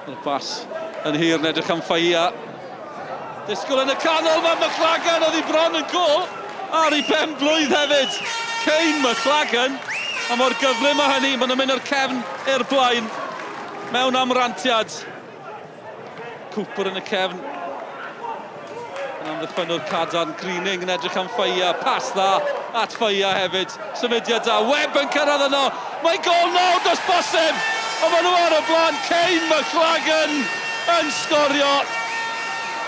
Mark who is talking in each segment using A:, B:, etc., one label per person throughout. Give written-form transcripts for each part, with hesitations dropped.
A: Mae'r bas yn hir yn edrych am Faia. Disgwyl yn y canol, mae McLagan oedd hi bron yn gol ar ei ben blwydd hefyd. Kane McLagan, a mor gyflym â hynny, maen nhw'n mynd o'r cefn i'r blaen mewn amrantiad. Cooper yn y cefn. Yn amddiffynnwr cadarn, Greening yn edrych am Faia, pas dda at Faia hefyd. Symudiad da, Webb yn cyrraedd yno, mae gol nawr does bosib! Ond maen nhw ar y blaen, Kane McLagan yn sgorio.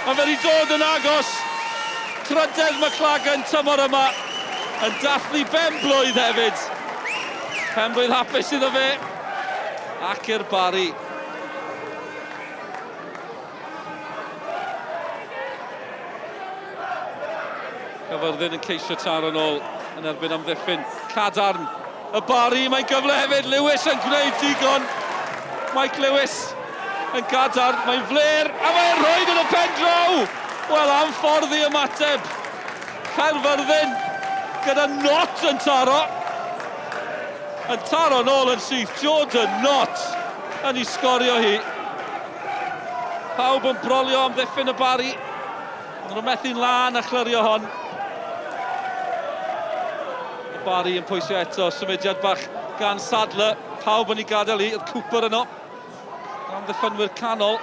A: Mae fe wedi dod yn agos. Trydedd McLagan tymor yma yn dathlu ben blwydd hefyd. Pen blwydd hapus iddo fe ac i'r Barri. Caerfyrddin yn ceisio taro nôl yn erbyn amddiffyn cadarn y Barri. Mae'n gyfle hefyd, Lewis yn gwneud digon. Mike Lewis yn gadarn, mae'n fler a mae'n rhoi yn y pen draw. Wel, am ffordd i ymateb. Caerfyrddin gyda Knott yn taro. Yn taro nôl yn syth, Jordan Knott yn ei sgorio hi. Pawb yn brolio am ddiffyn y Barri. Ond nhw'n methu'n lân a chlyrio hon. Y Barri yn pwysio eto, symudiad bach gan Sadler. Pawb yn ei gadael hi, oedd Cooper yno. Am ddiffynwyr canol.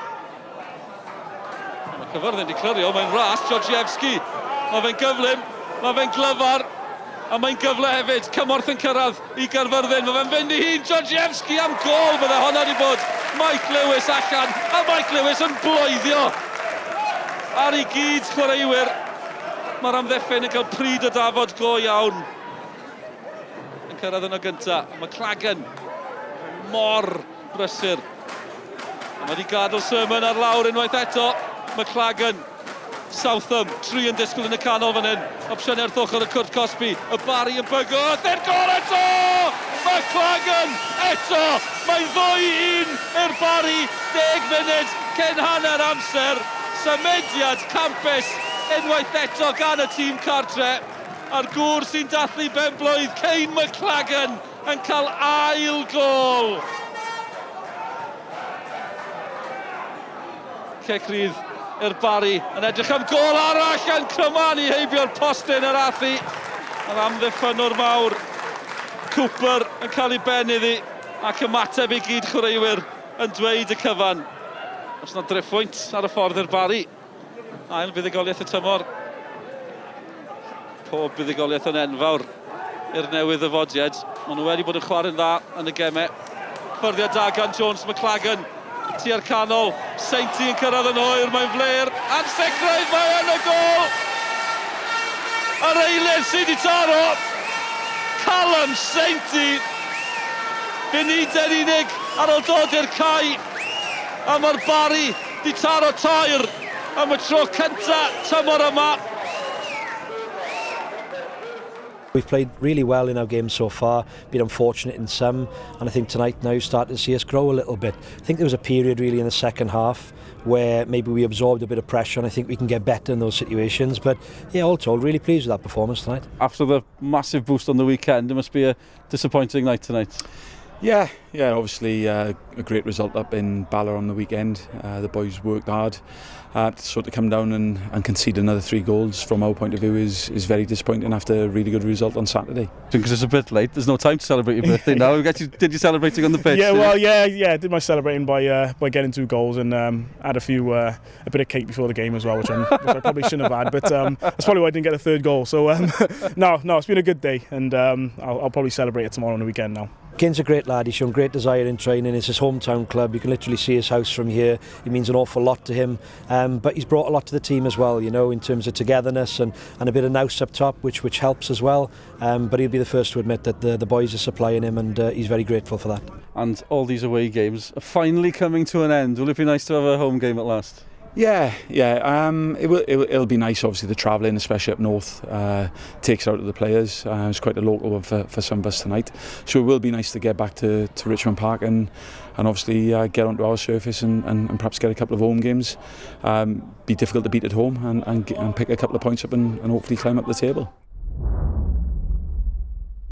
A: Mae Cyfyrddin wedi clirio, mae'n ras, Georgievski. Mae fe'n gyflym, mae fe'n glyfar, a mae'n gyfle hefyd. Cymorth yn cyrraedd i Gaerfyrddin. Mae fe'n fynd i hun, Georgievski am gol, bydde honna wedi bod Mike Lewis allan, a Mike Lewis yn bloeddio ar ei gyd chwaraewyr. Mae'r amddiffyn yn cael pryd o dafod go iawn. Yn cyrraedd yno gyntaf, McLagan mor brysur. A mae wedi gadael Sermon ar lawr unwaith eto. McLagan, Southam, tri yn disgwyl yn y canol fan hyn. Opsiynau wrth ochr y cwrt cosbi. Y Barry yn bygwth i'r gol eto! McLagan eto! Mae'n ddwy un i'r Barry, deg munud cyn hanner amser. Symudiad campus unwaith eto gan y tîm cartre. A'r gŵr sy'n dathlu ben-blwydd, Kane McLagan, yn cael ail gôl. Cic rydd i'r Barri yn edrych am gôl arall yn crymanu heibio'r postyn yr athi. Yr amddiffynnwr mawr Cooper yn cael ei ben iddi ac ymateb i gyd chwaraewyr yn dweud y cyfan. Os na driphwynt ar y ffordd i'r Barri. Ail fuddugoliaeth y tymor. Pob buddugoliaeth yn enfawr i'r newydd ddyfodiad. Maen nhw wedi bod yn chwarae'n dda yn y gemau. Ffyrddiad da gan Jones McLagan tua'r canol. Sainty yn cyrraedd yn hwyr, mae'n fler. Ansicrwydd, mae yn y gol! Yr eilydd sydd wedi taro. Callum Sainty. Funudau'n unig ar ôl dod i'r cae. A mae'r Barri 'di taro tair am y tro cynta tymor yma.
B: We've played really well in our games so far, been unfortunate in some, and I think tonight now you're starting to see us grow a little bit. I think there was a period really in the second half where maybe we absorbed a bit of pressure, and I think we can get better in those situations. But yeah, all told, really pleased with that performance tonight.
A: After the massive boost on the weekend, it must be a disappointing night tonight.
C: Yeah, yeah, obviously a great result up in Bala on the weekend. The boys worked hard. So to come down and, and concede another three goals from our point of view is, is very disappointing after a really good result on Saturday.
A: Because it's a bit late, there's no time to celebrate your birthday now. You, did you celebrating on the pitch?
D: Yeah, well, yeah, yeah, did my celebrating by by getting two goals and had a few a bit of cake before the game as well, which, I'm, which I probably shouldn't have had. But that's probably why I didn't get a third goal. So no, no, it's been a good day, and I'll, I'll probably celebrate it tomorrow on the weekend now.
B: Ken's a great lad. He's shown great desire in training. It's his hometown club. You can literally see his house from here. It means an awful lot to him. But he's brought a lot to the team as well, you know, in terms of togetherness and, and a bit of nous up top, which, which helps as well. But he'll be the first to admit that the, the boys are supplying him and he's very grateful for that.
A: And all these away games are finally coming to an end. Will it be nice to have a home game at last?
C: Yeah, yeah. It will, it will, it'll be nice, obviously, the travelling, especially up north, takes out of the players. It's quite a local one for, for some of us tonight. So it will be nice to get back to, to Richmond Park and, and obviously get onto our surface and, and, and perhaps get a couple of home games. Be difficult to beat at home and, and, and pick a couple of points up and, and hopefully climb up the table.